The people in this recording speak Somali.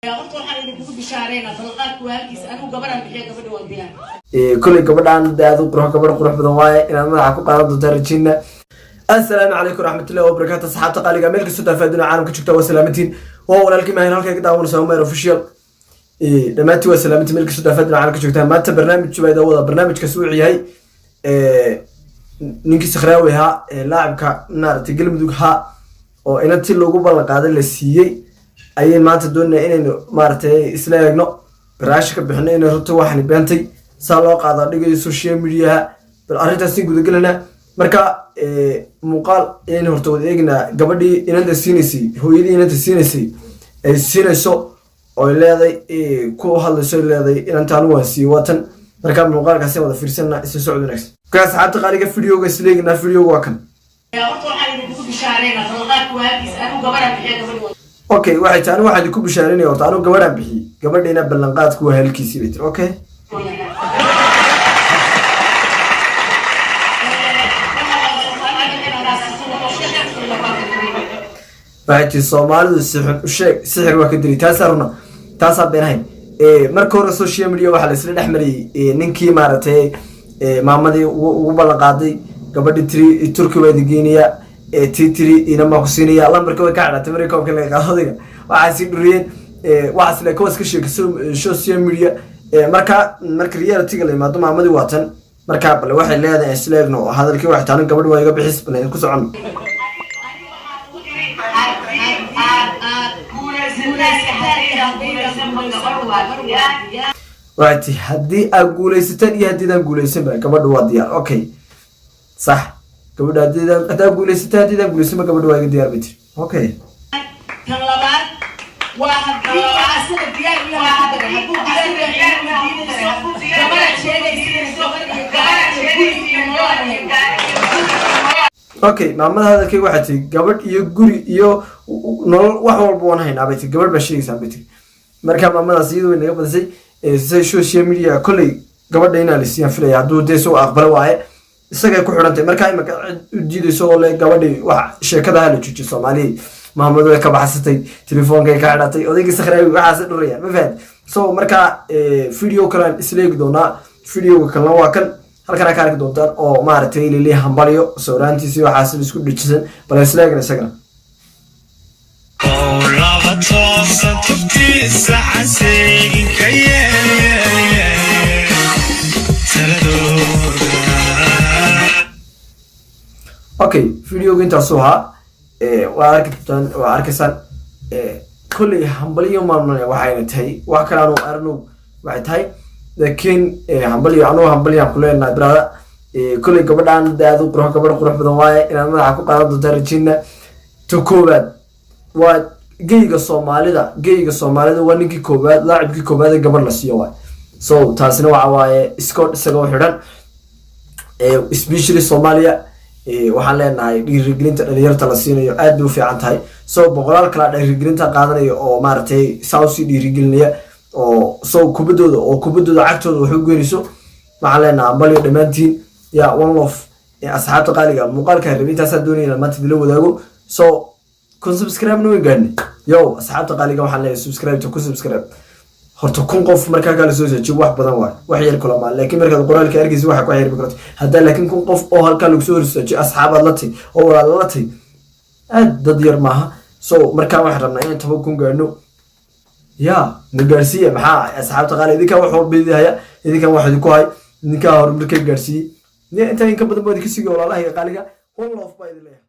Horta waxaan idinkugu bishaareynaa ballanqaadku waa halkiisa. Anigu gabadhaan bixiya, gabadha waa diyaar. Kolley gabadhaan de aad u qurux, gabadh qurux badan waaye, inaad madaxa ku qaadan doontaa rajina. Assalaamu calaykum raxmatullahi wabarakaatu. Asxaabta qaaliga, meel kastoo daafaaduna caalamka joogta, waa salaamantiin. Waa walaalkii Maahin, halka ka daawanaysa Umayr Official. Dhammaantiin waa salaamantiin meel kastoo daafaaduna caalamka joogtaa. Maanta barnaamij baa idaa wada. Barnaamijkaasi wuxuu yahay ninkii Sakhraawi ahaa ee laacibka maaragtay Galmudug ahaa oo inantii loogu ballan qaaday la siiyey ayay maanta doonaya inaynu maaragtay isla eegno, baraasha ka bixino inay runta waxani beentay saa loo qaada dhigayo social mediaha. Bal arrintaasi gudagelana. Marka muuqaal ayaynu horta wada eegnaa, gabadhii inanta siinaysay, hooyadii inanta siinaysay ay siinayso oy leeday, ku hadlayso, ay leeday inanta anigu waan siiyey, waatan. Marka muuqaalkaasi wada fiirsana, isla socod wanaagsan. Marka asxaabta qaaliga, videoga isla eegnaa. Videoga waa kan. Horta waxaan idinkugu bishaareynaa ballanqaadku waa halkiisa. Anigu gabadhaan bixiya, gabadha waa Okay, waxay tahay anigu waxaan idinku bishaarinaya, horta anigu gabadhaan bixiyey, gabadhiina ballanqaadku waa halkiisii, bay tiri. Okay. Diyaar. Waxay tiri Soomaalidu sixir u sheeg, sixir waa ka dilay. Taasaa runa, taasaa beenahayn. Marka hore social media waxaa la isla dhex mariyey ninkii maaragtay maamadii ugu ballan qaaday gabadhii, tiri Turki waa idin geenaya, tii tiri inan baan ku siinaya, lambarka way ka xidhatay markii koobka laga qaado odayga. Waxaa sii dhuriyeen waxaas le kuwaas ka sheekay social media. Marka marka realityga la yimaado, maamadii waa tan. Marka bale waxay leedahay isla eegno hadalkii. Waxay tahay gabadhi waa iga bixis, bale ku socono. Haddii aad guulaysataan, guulaysanba, gabar waa diyaar. Waxay tihi haddii aad guulaysataan iyo haddiidaan guulaysanba, gabadha waa diyaar. Okay, sax. Gabadha haddiidaan, haddaad guulaysataan, haddiidaan guulaysanba, gabadha waa iga diyaar, bay tiri. Okay. Tan labaad waa haddii asaga diyaar u yahay ku daray. Hadduu diyaar u yahay, ma diidayso. Gabadhaad sheegaysiin, gabar iyo gaari iyo guri iyo nolol aan hayno. Okay, maamada hadalkeyga waxay tiri gabadh iyo guri iyo nolol, wax walba waan haynaa, bay tiri. Gabadh baa sheegaysaa, bay tiri. Marka maamadaas iyadu way naga badisay. Sida social media kolley gabadha inaa la siiyaan filaya, hadduu dee isagoo aqbalo waaye, isagay ku xidhantay. Marka imaka cid u diidayso oo le gabadhii wax sheekadaha la joojiyo. Soomaaliya maamadu way ka baxsatay, telefoonkay ka xidhatay odaygii Sakhraawi, waxaas dhuraya, ma fahad? So marka video kalean isla eegi doonaa. Videoga kalena waa kan, halkana ka arki doontaan, oo maaragtay lili hambalyo sawraantiisi waxaas la isku dhejisan. Bal isla eegna isagana. Laba toosan tubtiisa xaseegin ka yeel taladooda. Okay, videoga intaasuu ahaa. Waa arki doontaan, waa arkaysaan. Kolley hambalyo maalmalaya waxayna tahay wax kale anu arnow waxay tahay, laakiin hambalyo, anugu hambalyaan ku leenahay, brother. Kolley gabadhaan de aad u qurux, gabadh qurux badan waaye, inaad madaxa ku qaadan doontaa rajina. Ta koowaad waa geyga Soomaalida, geyga Soomaalida waa ninkii koowaad, laacibkii koowaad ee gabadh la siiyo waay. So taasina waxa waaye scott isagoo xidhan, especially Soomaaliya. Waxaan leenahay dhiirigelinta dhalinyarta la siinayo aad bay u fiican tahay. So boqolaal kalaa dhiirigelinta qaadanayo oo maaragtay saa usii dhiirigelinaya oo so kubadooda oo kubadooda cagtooda wax u geynayso. Waxaan leenahay hambalyo dhammaantiin ya one love. Asxaabta qaaliga, muuqaalka rabay intaasaa doonaya inaan maanta idila wadaago. So kun subscribe na way gaadhnay. Yo, asxaabta qaaliga, waxaan leeyahay subscribe to ku subscribe. Horta 1000 qof markaa kala soo seejiyo wax badan waay, wax yar kula maa, laakiin markaad qoraalka arkaysa waxa ku xirmi karta haddaa. Laakiin 1000 qof oo halkaa lagu soo horseejiyo, asxaabaad la tahy oo walaala la tahy, aad dad yar maaha. So markaa waxaan rabnaa inaan 10,000 gaadhno. Ya na gaarsiiya. Maxaa asxaabta qaali, idinkaa wax walba idin haya, idinkan wax idinku hay, idinkaa horumarka gaarsiiyey. Intaa inka badan baa idinka sugaya, walaalaha qaaliga. One love baa idin leeyahay.